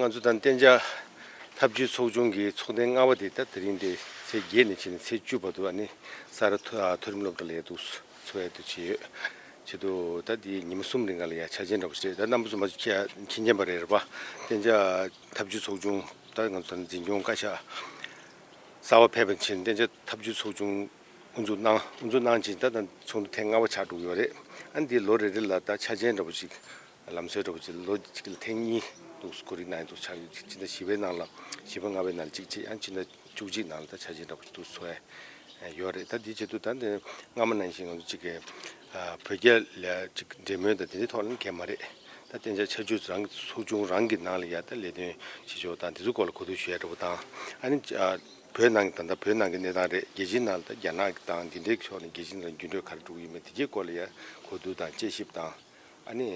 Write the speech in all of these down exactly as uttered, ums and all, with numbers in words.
ང་ཚོ་དང་གཏན་འཇགས་འཐབ་ཇུས་ཚོགས་ཆུང་གི་ཚོགས་ཐེངས་ལྔ་པ་དེ་ད་དེ་རིང་དེ་ཚེས་བརྒྱད་ནས་བྱས་ནས་ཚེས་བཅུ་བར་དུ་ཨ་ནི་ས་རཱ་མཐོ་ཨ་མཐོ་རིམ་སློབ་གྲྭ་ལ་ཡ་འདུག་འཚོགས་ཡ་འདུག་བྱས་ཡོད། བྱེད་དུ་ད་དེ་ཉི་མ་གསུམ་རིང་ག་ལ་ཡ་འཆར་ཅན་འདྲ་པོ་ཞིག་རེད། ད་རྣམ་པ་ཚོ་མ་མཁྱེན་མཁྱེན་པ་རེད་རེད་པ། གཏན་འཇགས་འཐབ་ཇུས་ཚོགས་ཆུང་ད་ང་ཚོ་འཛིན་སྐྱོང་བཀའ་ཤག་གསར་པ་ཕེབས་པ་ཕྱིན་གཏན་འཇགས་འཐབ་ཇུས་ཚོགས་ཆུང་དབུ་འཛུགས་གནང་དབུ་འཛུགས་གནང་ཅིང་ད་ད་ཚོགས་འདུ་ཐེངས་ལྔ་པ་ཆགས་འགྲོ་གི་ཡོད་རེད། ཨ་ནི་དེ་ལོ་རེ་རེ་ལ་ད་འཆར་ཅན་འདྲ་པོ་ཞིག་ལམ་སྲོལ་འདྲ་པོ་ཅིག་ལོ་གཅིག་ལ་ཐེངས་གཉིས་འདུག་གོ་རིག་གནང་ཡ་འདུག་ཆགས་ཡོད། སྤྱི་ཟླ་བཞི་པའི་ནང་ལ་བཞི་པ་ལྔ་པའི་ནང་ལ་གཅིག་བྱས་ཡང་སྤྱི་ཟླ་བཅུ་གཅིག་ནང་ལ་ད་འཆར་ཅན་འདྲ་པོ་ཅིག་འདུག་འཚོགས་ཡ་ཡོད་རེད། ད་འདི་བྱེད་དུས་ད་འདི་སྔ་མ་ནང་བཞིན་ང་ཚོ་གཅིག་གི་བོད་རྒྱ་ལ་གཅིག་འབྲེལ་མོལ་དང་དེ་འདྲའི་ཐོག་ལ་གལ་མ་རེད། ད་གཏན་འཇགས་འཆར་ཇུས་རང་གི་ཚོགས་ཆུང་རང་གི་ནང་ལ་ཡ་ད་ལས་དོན་བྱེད་ཕྱོགས་དང་དེ་ཚོ་སྐོར་ལ་གོ་བསྡུར་ཞུ་ཡ་འདྲ་པོ་དང་ཨ་ནི་བོད་ནང་གི་ད་ལྟ་བོད་ནང་གི་གནས་སྟངས་རེད། རྒྱལ་སྤྱིའི་ནང་ལ་ད་རྒྱ་ནག་གི་དང་འདི་འདྲའི་ཕྱོགས་ནས་རྒྱལ་སྤྱིའི་ནང་འགྱུར་འགྲོས་ག་རེ་འགྲོ་གི་ཡོད་མེད་དེ་གའི་སྐོར་ལ་ཡ་གོ་བསྡུར་དང་དཔྱད་ཞིབ་དང་། ཨ་ནི་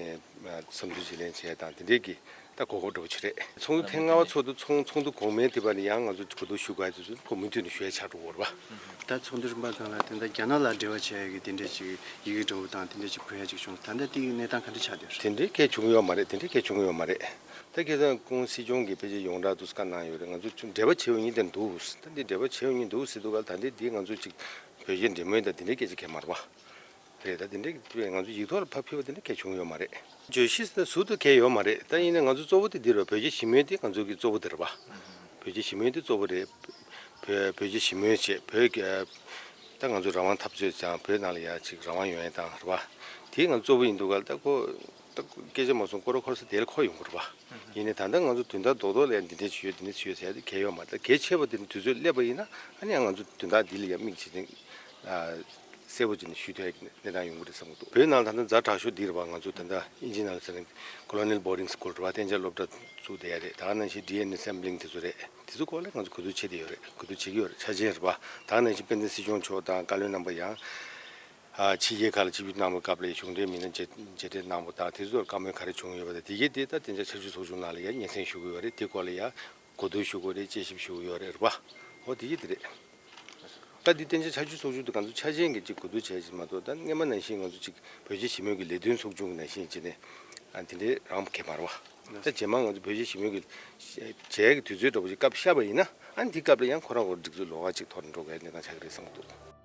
བསམ་ཚུལ་བརྗེ་ལེན་བྱས་དང་དེ་འདྲའི་གི་ད་གོ་སྐབས་འདྲ་པོ་ཅིག་རེད། ཚོགས་འདུ་ཐེངས་ལྔ་པ་ཚོགས་འདུ་ཚོགས་ཚོགས་འདུ་གོང་མའི་དེ་བར་ནས་ཡང་ང་ཚོ་གོ་བསྡུར་ཞུ་དགོས་ཡ་དེ་ཚོ་ཁོ་མུ་མཐུད་ནས་ཞུ་ཡ་ཆགས་འགྲོ་གི་རེད་པ། ད་ཚོགས་འདུ་རིམ་པ་སྒང་ལ་དེ་འདྲ་རྒྱ་ནག་ལ་འབྲེལ་བ་བྱས་ཡ་གི་དེ་འདྲ་ཅིག་ཡི་གེ་འདྲ་པོ་དང་དེ་འདྲ་ཅིག་ཕུལ་ཡ་ཅིག་བྱུང་། ད་ལྟ་དེའི་གནས་སྟངས་ག་འདྲ་ཆགས་བསྡད་ཡོད་རེད། དེ་འདྲའི་གལ་བྱུང་ཡོད་མ་རེད། དེ་འདྲའི་གལ་བྱུང་ཡོད་མ་རེད། ད་ཁ་སང་ཁོང་སྲིད་སྐྱོང་གིས་ཕལ་ཆེར་ཡོངས་གྲགས་འདུག་སེ་བཀའ་གནང་ཡོད་རེད། ང་ཚོ་འབྲེལ་བ་བྱེད་འོས་ཉིན་དེ་འདུག་ད་འདི་འབྲེལ་བ་བྱེད་འོས་ཉིན་འདུག་ཟེར་འདུག་ག་ད་འདི་འདི་ང་ཚོ་ཅིག་བོད་རྒྱའི་འབྲེལ་མོལ་དང་དེ་འདྲའི་སྐད་ཆ་གལ་མ་རེད་པ། རེད། ད་དེ་འདྲའི་ང་ཚོ་ཡིག་ཐོག་ལ་ཕར་ཕུལ་བ་དེ་འདྲ་གལ་བྱུང་ཡོད་མ་རེད། བརྗོད་གཞི་ཟེར་ན་ཟུར་དུ་གལ་ཡོད་མ་རེད། ད་ཡིན་ནའི་ང་ཚོ་གཙོ་བོ་དེ་འདི་རེད། བོད་རྒྱ་ཞི་མོལ་དེ་ང་ཚོ་གི་གཙོ་བོ་དེ་རེད་པ། བོད་རྒྱ་ཞི་མོལ་དེ་གཙོ་བོ་རེད། བོད་བོད་རྒྱ་ཞི་མོལ་བྱེད་བོད་ཀྱི་ད་ང་ཚོ་རང་དབང་འཐབ་རྩོད་ཀྱང་བོད་ནང་ལ་ཡ་ཅིག་རང་དབང་ཡོང་ཡ་དང་རེད་པ། དེ་ང་ཚོ་གཙོ་བོ་ཡིན་འདུག་ག་ད་ཁོ་ད་སྐད་ཆ་མ་གསུང་སྐོར་ར་འཁོར་ས་དེ་ལ་ཁོ་ཡོང་གི་རེད་པ། ཡིན་ནའི་ད་ལྟ་ང་ཚོ་དོན་དག་རྡོག་རྡོག་ལ་ཡ་འདི་འདྲ་ཅིག་ཡོད་འདི་འདྲ་ཅིག་ཡོད་ཟེར་ཡ་དེ་གལ་ཡོད་མ་རེད། ད་གལ་ཆེ་བ་དེ་ནི་དུས་ཚོད་སླེབས་པ་ཡིན་ན་ཨ་ནི་ཡང་ང་ཚོ་དོན་དག་འདི་ལ་ཡ་དམིགས་བྱས་ནས་གསལ་པོ་བྱས་ནས་ཞུ་ཐུབ་ཡ་གནས་སྟངས་ཡོང་གི་རེད་བསམ་གྱི་འདུག་བོད་ནང་ད་ལྟ་ཛ་དྲག་ཤོས་འདི་རེད་པ། ང་ཚོ་ད་ལྟ་ཨིན་ཇི་ནང་ལ་ཟེར་ན་Colonial Boarding School རེད་པ། གཏན་འཇགས་སློབ་གྲྭ་བཙུགས་བསྡད་ཡ་རེད། ད་ག་ནང་བཞིན་Decennial Sampling དེ་ཚོ་རེད། དེ་ཚོ་སྐོར་ལ་ང་ཚོ་གོ་བསྡུར་བྱེད་བསྡད་ཡོད་རེད། གོ་བསྡུར་བྱེད་ཀྱི་ཡོད་རེད། འཆར་ཅན་རེད་པ། ད་ག་ནང་བཞིན་དཔལ་ལྡན་སྲིད་སྐྱོང་མཆོག་དང་བཀའ་བློན་རྣམ་པ་ཡང་ཕྱི་རྒྱལ་ཁག་ལ་ཆིབས་བསྒྱུར་གནང་བའི་སྐབས་ལ་གཞུང་འབྲེལ་མི་སྣ་མཇལ་མཇལ་འཕྲད་གནང་བ་དང་དེ་ཚོར་བཀའ་མོལ་ག་རེ་བྱུང་ཡོད་པ་དང་དེ་གའི་དེ་ད་གཏན་འཇགས་འཆར་ཇུས་ཚོགས་ཆུང་ནང་ལ་ཡང་སྙན་སེང་ཞུ་གི་ཡོད་རེད། དེ་སྐོར་ལ་ཡང་གོ་བསྡུར་ཞུ་དགོས་རེད། དཔྱད་ཞིབ་ཞུ་གི་ཡོད་རེད་རེད་པ། འོ་དེ་གི་དེ་རེད། ད་འདི་གཏན་འཇགས་འཆར་ཇུས་ཚོགས་ཆུང་དུ་ང་ཚོ་འཆར་ཅན་གྱི་ཅིག་གོ་བསྡུར་བྱས་ཅིག་མ་གཏོགས་ད་སྔོན་མ་ནང་བཞིན་ང་ཚོ་ཅིག་བོད་རྒྱ་ཞི་མོལ་གྱི་ལས་དོན་ཚོགས་ཆུང་གི་ནང་བཞིན་བྱས་ནས་ཨ་དེ་འདྲའི་རང་གལ་མ་རེད་པ། ད་རྗེས་མ་ང་ཚོ་བོད་རྒྱ་ཞི་མོལ་གྱི་བྱས་ཀྱི་དུས་ཚོད་འདྲ་པོ་ཅིག་སྐབས་ཤར་བ་ཡིན་ན་ཨ་འདི་སྐབས་ལ་ཡང་ཁོ་རང་ཁོ་སྒྲིག་འཛུགས་ལོགས་ཀ་ཅིག་ཐོག་ནས་འགྲོ་དགོས་གནས་སྟངས་ཆགས་ཀྱི་རེད་བསམ་གྱི་འདུག